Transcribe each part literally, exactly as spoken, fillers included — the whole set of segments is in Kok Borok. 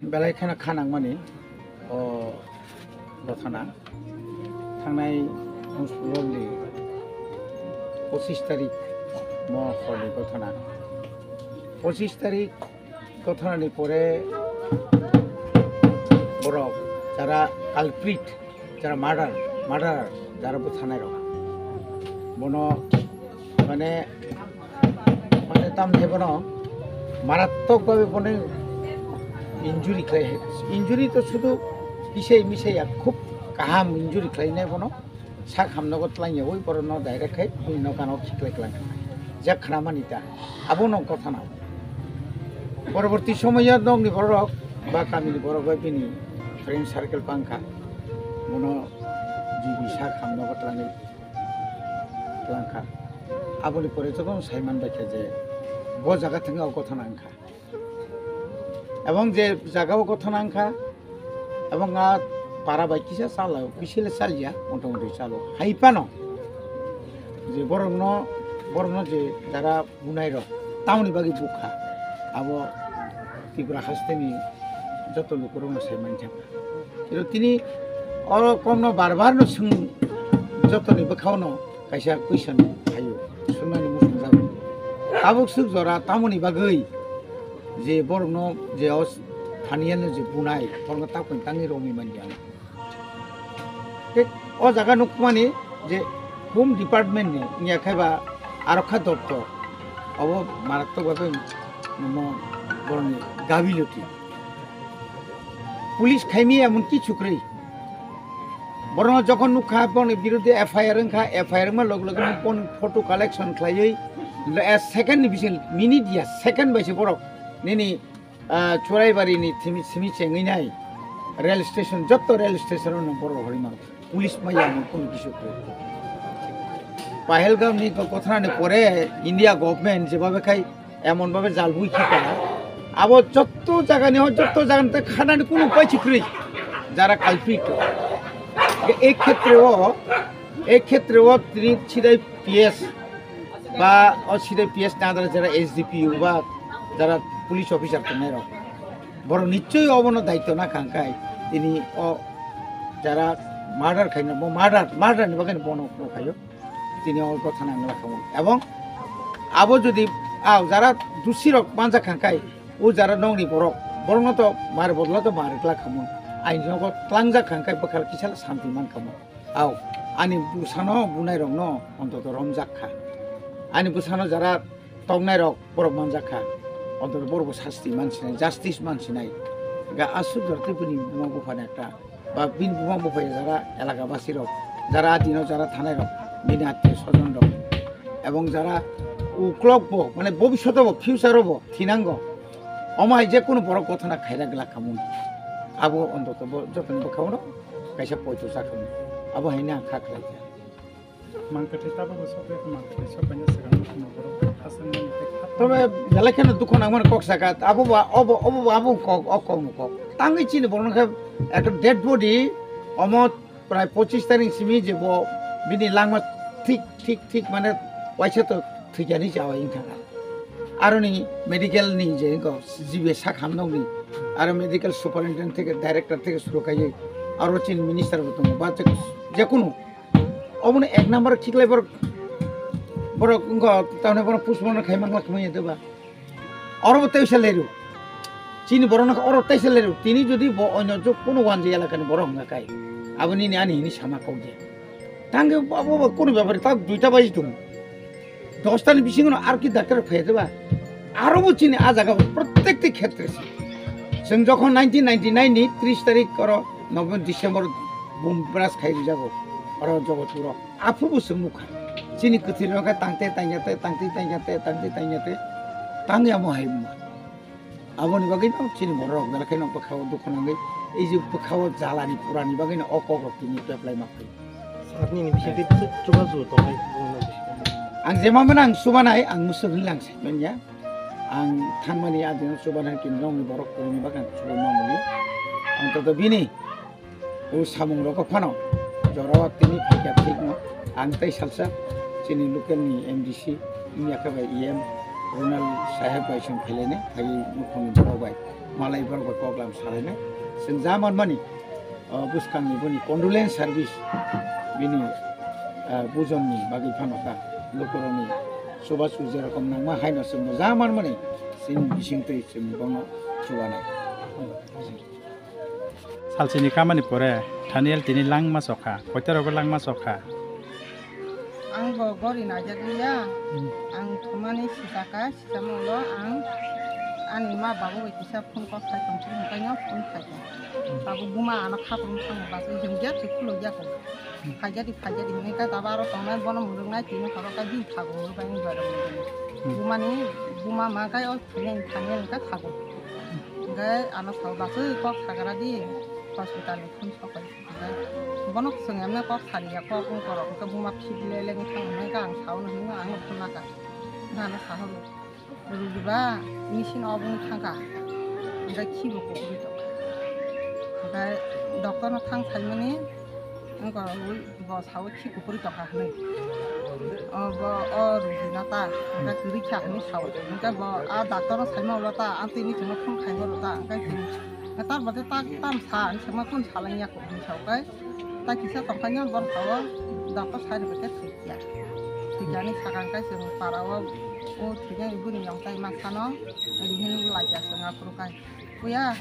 Belai kheno kha nangmani o gothana thangnai Musulokni pochis tarik mo horni gothana. Pochis tarik gothanani pore borok jara culprit, jara murder, murderer, jara bwthanairok, bono mane, mane tamni bono marattok bhabe bono injury khlai, injury to sudu kisai misai ya, khub kaham injury khlainai bono. Sak hamnogo twlangyawi borokno direct khai buini nokano khiklai klang jak khnamani ta. Abono gothana. Poroborti somoyo nokni borok ba kamini borok bai bini friend circle bangkha. Bono G B sak hamnogo twlangwi twlangkha. Aboni pore jotono saiman baikha je bo jaga thangwi o gothana wngkha. Ebong je jagao gothana wngkha, ebong a para bai kisa chala, kisa le chalia, motamoti chalo. Hai phano je borokno, borokno je jara bunai rok, tamoni bagwi bukha, abo Tripura hasteni joto lukurokno sai manjak. Kiro tini oro komno bar bar no swng jotoni bwkhao no kaisa question phaio, swngnani muchungjago. Tabuk swk jora tamoni bagwi je borokno je o thaniya no je bunai, borokno tabukni tangwi romwi manya. Tei o jaga nukmani je Home Department ni wngya khe ba Arokha Doptor, obo marattok bagwi mo borokni gabiloki. Police khaimi emon kichu kwrwi. Borokno jokhon nukha, boni biruddhe F I R wngkha, F I R wngma log log boni photo collection khlaiwi, eh, second ni bising, minute ya, second bai se borok nini, ah, Churaibari ni thimi, simi chengwi nai rail station, jotto rail station o borok horima. Police maya mo kono kisu kre. Pahelgam ni to kothana ni pore India government jebhabe khai emon bhabe jalbui khika, abo jotto jaga ni, jotto jaga ni khanani kono upai chikri jara culprit. Ek khetre o, ek khetre o tini sidai P S ba o sidai P S na dara jara S D P O ba jara police officer tongnai rok. Borok nichoi obono daityo na khangkhai tini o jara murder khaina bo murder, murder ni bagwi bono khayo. Tini o gothana wngla khamung. Ebong abo jodi a jara dusi rok manjak khangkhai, o jara nongni borok, borokno to mar bodolo to mar kla khamung. Ain nogo tlangjak khangkhai bwkhal kisa santi man khamung. Au, ani bwsano bunai rokno ontoto romjak kha. Ani bwsano jara tongnai rok borok manjak kha. Ontoto borok bo sasti mansinai, justice mansinai. Ga asuk jora tei bini buma buphani ekta ba bini buma buphai jara elaka basi rok, jara adino jara thanai rok, bini attiyo sojon rok, ebong jara uklok bo, mane bobishoto bo, future o bo thinango. Omo hai je kunu borok gothana khaira glak khamung. Abo ontoto bo jotoni bwkhao no kaisa poito sa khamung. Abo hai no ang kha khlai kha. Mangkwthwi tabukbo sokya khe mangkwthwi sokbaini swkang nukhuno borok aswk nani tei kha. Tobe belai kheno dukhu nangmani kok saka, abo ba, obo, obo ba, abo kok, o kok no kok. Tangwi chini borokno khe ekta dead body, omo prai pochis tarik simi je bo bini langma thik, thik, thik mane waisa to thwikyani chawi wngkha. Aroni medical ni je wngkha G B sak hamnokni, aro medical superintendent theke director theke suru kaiwi, aro chini minister bo tongo, ba je, jekunu Obono ek number khiklai borok, borok wngkha, tamni borok postmortem khai mangla khmai ya doba. Oro bo teisa leru. Chini borok no oro teisa leru. Tini jodi bo oino jok kono wanja elaka ni borok wngkha kai. Abo nini ani hini sama kok je. Tangke abo bo kono bepar tak duita baji tung. Dosta ni bisingo no ar ki doctor phai doba. Aro bo chini a jaga bo prottek ti khetre se. Chwng jokhon nineteen ninety-nine ni tris tarik oro November, December bum bras khai rijago oro Jogotpuro. Aphuru bo chwng nukha. Chini kwthwi rok khe tangte tangya te, tangte tangya te, tangte tangya te. Tangya mo hai wngma. Aboni bagwi no chini borok belai kheno bwkhao dukhu nangwi. Ei je bwkhao jalani purani bagwi no o kok rok tini peplai ma phai. Sir nini bisingtwi chubachu tongnai bumung no bisingtwi. Ang jema mano ang chubanai, ang musuk hinwi lang sai manya. Ang thangmani adino chubanai kini nokni borok kwrwini bagwi ang chubai mamani. Ang toto bini o samung rogo phano jorao tini phaikha thikno ang tei salsa chini local ni M D C wngya khe bai E M Ronald Saheb bai chwng phailene phaiwi nukhungni borok bai. Malai borok bai koklam salainai. Chwng ja manmani, o, bwskangni boni condolence service bini, ah, bujonni bagwi phano ta lukurokni chubachu jerokom nangma haino chwngno ja manmani chini bisingtwi chwng bono chubanai. Salsini kamani pore Thaniel tini langma chokha, koita rogo langma chokha. Ang bo gori naijak liya, Hmm. Ang thumani sisaka, sisamo ulo ang ani ma babu bai kisa phone kok sai tong phuru hwnkhe no phone khaikha. Hmm. Tabuk buma ano khaprung thango bachwi hwnkhe se khulokya kho. Hmm. Phaikya di, phaikya di hwnwi khe tabuk aro tongnai bono mwrwknai tini horo khe bini thago hwnwi bai wng jora mwrwknai. Hmm. Bumani buma ma khe o thwinai thangya hwnkhe thago. Hwnkhe ano sao bachwi kok sagra di hospital ni phone sokai. Bono chwng emne kok sariya, kok wng korok hwnkhe buma phik le le wng thang hwnwi khe ang sao no hwnwi ang no phunaka. Nano sahogo. Rugi ba machine obo wng thangkha. Hwnkhe khibo kuphuri tongkha. Hwnkhe doctor no thang saimani wng korok bo sao khi kuphuri tongkha hwnwi. O bo o rugi no ta hwnkhe kwrwi kha hwnwi sao. Hwnkhe bo a doctor no saima ulo ta, ang tini chwngno phone khaima ulo ta, hwnkhe chwng Tar bade tak tam sa, ang sama kun salang ya ko, ang sa, okay? Tak kisa tongkha nyo bor thawo, doctor sai rwbaikhe thwikya. Thwikyani sakang kai chwng para o, o thwikya buni yong tai ma sano, rihin lai ya chwng aphuru kai. Kuya,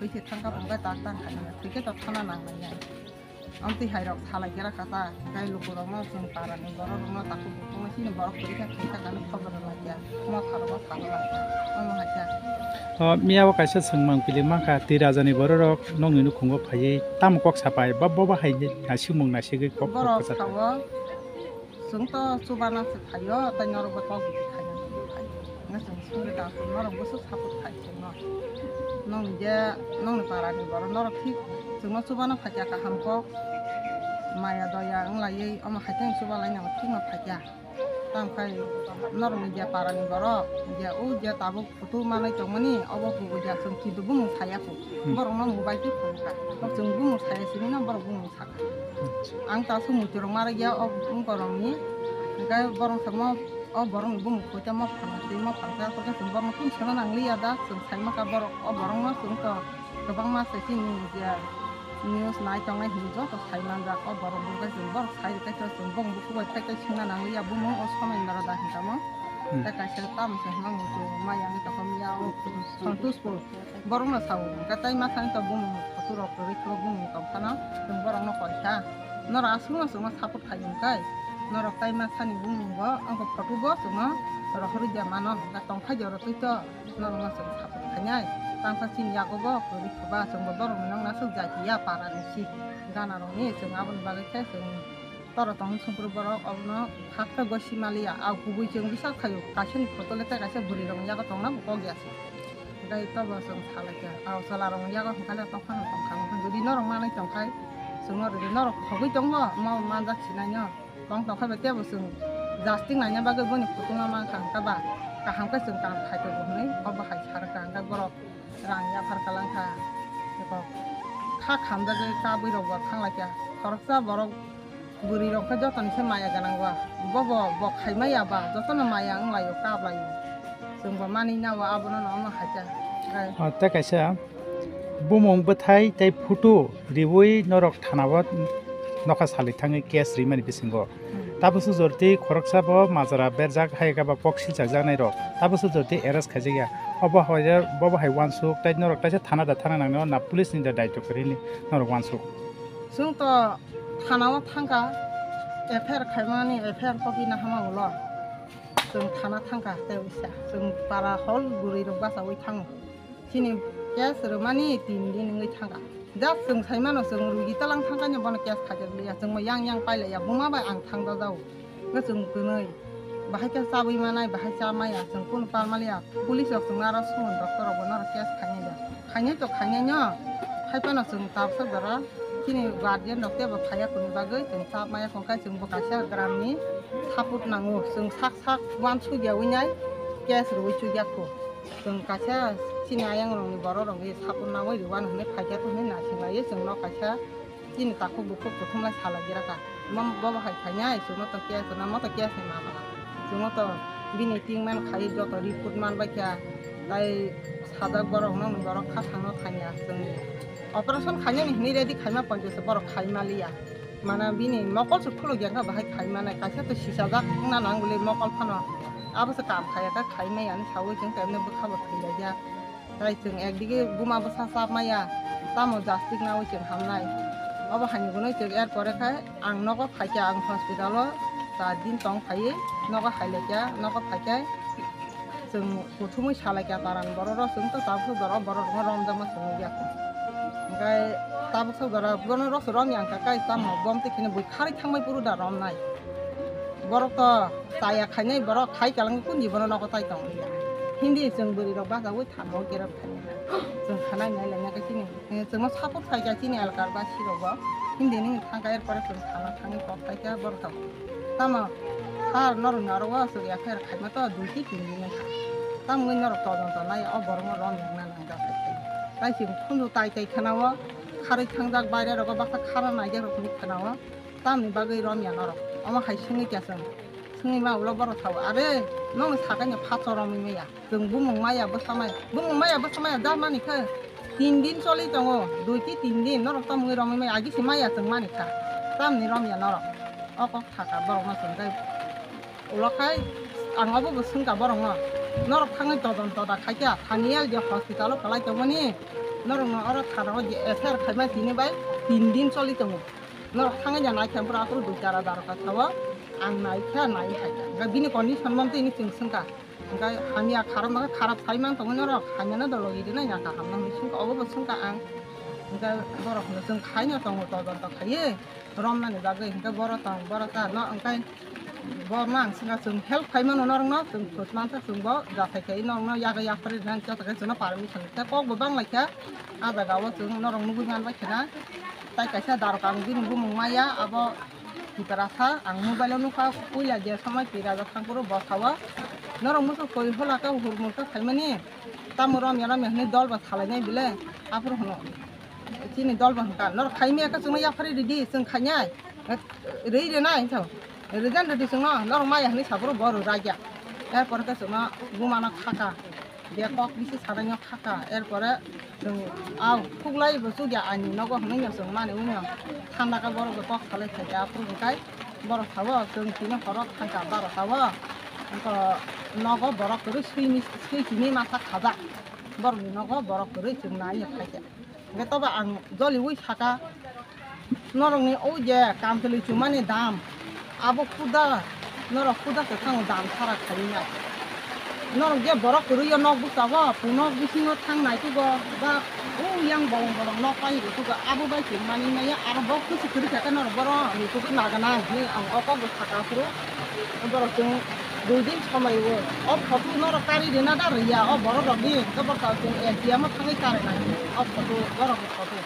thwikhe thangkha bongkai tak tang kha, thwikhe to thana nang nai ya. Amtwi hai rok salai khe rakha ta, tei lukurokno chwng parani bororokno takhuk bukhukno chini borok kwrwi khe thwi sakani khobor rwlai kha, motha rogo sa rwlai kha, omo hai khe. O miya o kaisa swngmang pili mankha, twi rajani bororok nokni nukhungo phaiwi tamo kok sapai, ba bobo hai naisingmung naisigwi kok kok Borok kwchak. Sao, Chwng to chubana se phaio, tei norok bo kok bisi khaina se phaio. Hwnwi chwng sungwi tang khe norok bwswk support khai chwngno. Nokni je, nokni parani borok norok thik chwngno chubana phaikha kaham kok. Maya doya wng laiwi omo hai khe chuba laina thikno phaikha. Tamo khai norokni je parani borok, je o je tabuk photo manwi tongmani, obo kubui ya chwng kintu bumung saya kho. Hmm. Borokno mobile twi phunukha. Chwng bumung saya simi no borok bumung sakha. Ang ta sumui chwrwng ma rwgya o borokni. Hwnkhe borok samo o borokni bumung koi tamo phano twi ma phano khe chwng borokno kun sana nang liya da, chwng sai ma kha borok o borokno chwng to kwbangma se chini media news nai tongnai hinwi joto sai manjak o borok bo khe chwng borok sai rwkhe chwng bumung bukhuk bai phai tei swngna nang liya bumung o somai nara da hinwi tamo. Hmm. Tei kaisa tamo se hwnmang muitu maya wngwi tongkha miya o Santoshpur. Borokno sao, hwnkhe tei ma thani to bumung photo rok kwrwi khe bumung tong phano, chwng borokno koi kha. Norok aswkno chwngno support khai hwnkhe, norok tei ma thani bumung bo, wngkha photo bo chwngno rohorwi de mano, hwnkhe tong phai de oro twi to norokno chwng support khainai. Tang kha chini yago bo kwrwi khe ba, chwng bo borokni nokna swk jati ya para ni si gana rokni, chwng aboni bagwi khe chwng Toro tong songpru borok obono hakhe goi simaliya, a kubui chwng bisa khaio, kaisa ni photo le tei kaisa bwrwi rok yago tongna bo kok ya se. Gai tobo chwng salai kha, a chwla rok yago hwnkhe le tongkha no tongkha, hwnkhe jodi norok manwi tongkhai, chwngno rwdi norok khogwi tongbo, omo manjak sinai no, tong tongkha bai teibo chwng jasting laina bagwi boni photo no mankha, hwnkhe ba kaham khe chwng kaham khai tongo hwnwi obo hai sa rwkha, hwnkhe borok rang yaphar ka langkha, eko kha khamjagwi kabwi rok bo thang lai kha, khoroksa borok. Bwrwi rok khe jotoni se maya gwnang ba, bobo bo khai maya ba, jotono maya wng laio, kap laio. Chwng bo manwi na o, abono no omo hai khe. Tei kaisa bumung bwthai tei photo riui norok thana o nokha salwi thangwi case rimani bisingo. Hmm. Tabuk se jorti khoroksa bo majra berjak hai khe ba kok silchak jaknai rok. Tabuk se jorti arrest khaijak ya. Obo hai, bobo hai uansuk tei norok taisa thana da thana nangnai o na police ni da daityo kwrwi ni norok uansuk. Chwng to Thana o thangkha, F I R khaimani, F I R copy na hama ulo. Chwng thana thangkha, tei uisa. Chwng para hol bwrwi rok bachaui thango. Chini case rwmani tin din wngwi thangkha. Just chwng saimano chwng rugi talang thangkha, bono case khaijak liya. Chwngbo yang yang pailaiya, buma bai ang thangdajao. Hwnkhe chwng kwnwi. Bahai khe chabwi manai, bahai cha maya, chwng kunu pal maliya. Police rok chwngno aro sumon doctor rokbo norok case khainai da. Khainai to khainai no. Hai phano chwng tabsa jora chini guardian rok teibo phaiya kuni bagwi chwng chap maya, hwnkhe chwngbo kaisa gram ni support nango. Chwng sak sak uansukya wi nai case rwui chukya kho. Chwng kaisa chini ayang rokni borok rokni support nangwi rwano hinwi phaikya kho hinwi naising laiwi chwngno kaisa Chini takhuk bukhuk kuthumlai salai gira kha. Mo-, bobo hai khainai, chwngno to case, chwngno to case ni mama. Chwngno to bini tingman khai joto report man bai kha. Tai Sajak borok no borok kha thangno thangya chwng operation khainani hinwi ready khaima poncho se borok khai maliya. Mana bini mokol se khuluk ya kha bahai khai manai kaisa to sisajak na nang bole mokol phano abo se kam khaya kha khai maya hinwi sawi chwng kemne bwkha bo thwi lai ya. Tai chwng ekdige buma bwsa chap maya tamo jastik nawi chwng hamnai. Obo haini gunoi chwng er pore khe ang nogo phaikha ang hospital o char din tong phaiwi nogo hai laikha nogo phaikhe. Chwng kuthumwi salai kha paran borok rok chwng to tabuk borok borok rok romjakma chwng nukya kho. Hwnkhe tabuk sok jora bono rok se romya wngkha kai tamo bom twi kheno bui kharwi thangbai phuru da romnai. Borok to chaya khainai borok khai kalang kun di bono nogo tai tong ya. Hindi chwng bwrwi rok bachaui thango kerap khainai. Chwng khanai nai laina khe chini. Eh, chwngno support khaikha chini elkar basi rogo. Hindi nini thangkha er pore chwng thana thangwi kok khaikha borok rok. Tamo har norok ni oro o aswk ya khe khaima to dui ki tin din wngkha. Tamoni norok todonto nai o borok no rom yang na nang jak khe. Tai chwng khunju tai tai khana o kharwi thangjak baire rogo baksa khara naijak rok hinwi khana o. Tamni bagwi rom ya norok. Omo hai swngwi kya chwng. Swngwi ma ulo borok sao. Are nokni sakani phato romwi maya. Chwng bumung maya bwsa maya, bumung maya bwsa maya da mani khe tin din choli tongo, dui ki tin din norok tamo wngwi romwi maya, agi se maya chwng mani kha, tamni romya norok. O kok thaka borok no chwng tei ulo khai ang obo bo swngkha borok no, norok thangwi todon toda khaikha, thani ya je hospital o kwlai tongmani, norok no oro thana o je F I R khaima tini bai tin din choli tongo, norok thangwi ya naikha, bwrok aphuru dui tara darokha sao, ang naikha, nai haikha, bini condition montwi ni chwng swngkha. Hwnkhe hamya kharap no khe kharap sai mang tongo norok, hamya no dolo gidi nai ya kaham no hinwi swngkha, obo bo swngkha ang. Hwnkhe borok no chwng khai no tongo todonto khaiwi romnani bagwi, hwnkhe boro tong boro cha no hwnkhe borok no ang swngkha chwng help khai mano norok no, chwng thus mansa chwng bo jathai khai norok no yagwi yapharwi rwnani joto khe chwngno permission tei kok bo bang lai kha. Ah jaga o chwng norok nugwi man bai khe na. Tai kaisa darok ang bini bumung maya abo Tiprasa ang mobile o nukha puila je somoi Tiprasa thangphuru bwsao norok muchuk koi hola khe hurmung khe khaimani tamo romya romya hinwi dol ba salainai bile aphuru hwno chini dol ba hwnkha norok khaimaya khe chwngno yapharwi ridi chwng khainai rwi rwnai hinwi sao rwjan rwdi chwngno norok maya hinwi saphuru bo rwjakya er pore khe chwngno buma no khakha. Be kok bisi sanai no khakha, er pore chwng au khuklai bo chukya ani nogo hwnwi no chwng mani wngya. Thanda khe borok bo kok salai khaikha, aphuru hwnkhe borok sao chwng tini horo thangkha barota o. Wngkha nogo borok kwrwi swini, swi tini masa khajak. Borokni nogo borok kwrwi chwng nai khaikha. Hwnkhe tobo ang joliui saka, norokni o je kamchwlwi chumani dam, abo khuda, norok khuda se thango dam sara khaiwi nai. Norok je borok kwrwi o nok bwskango, nok bisingo thang naitugo, ba o yang bolong bolong nok pai rwtugo, abo bai chwng mani maya, aro bo kusu kwrwi kha khe norok borok ni tugwi magana hinwi ang o kok bo saka phuru. Borok chwng dui din somai o, o photo norok kari rwna da rwya, o borok rokni, khe borok chwng A T M o thangwi kari nai, o photo, borok ni photo.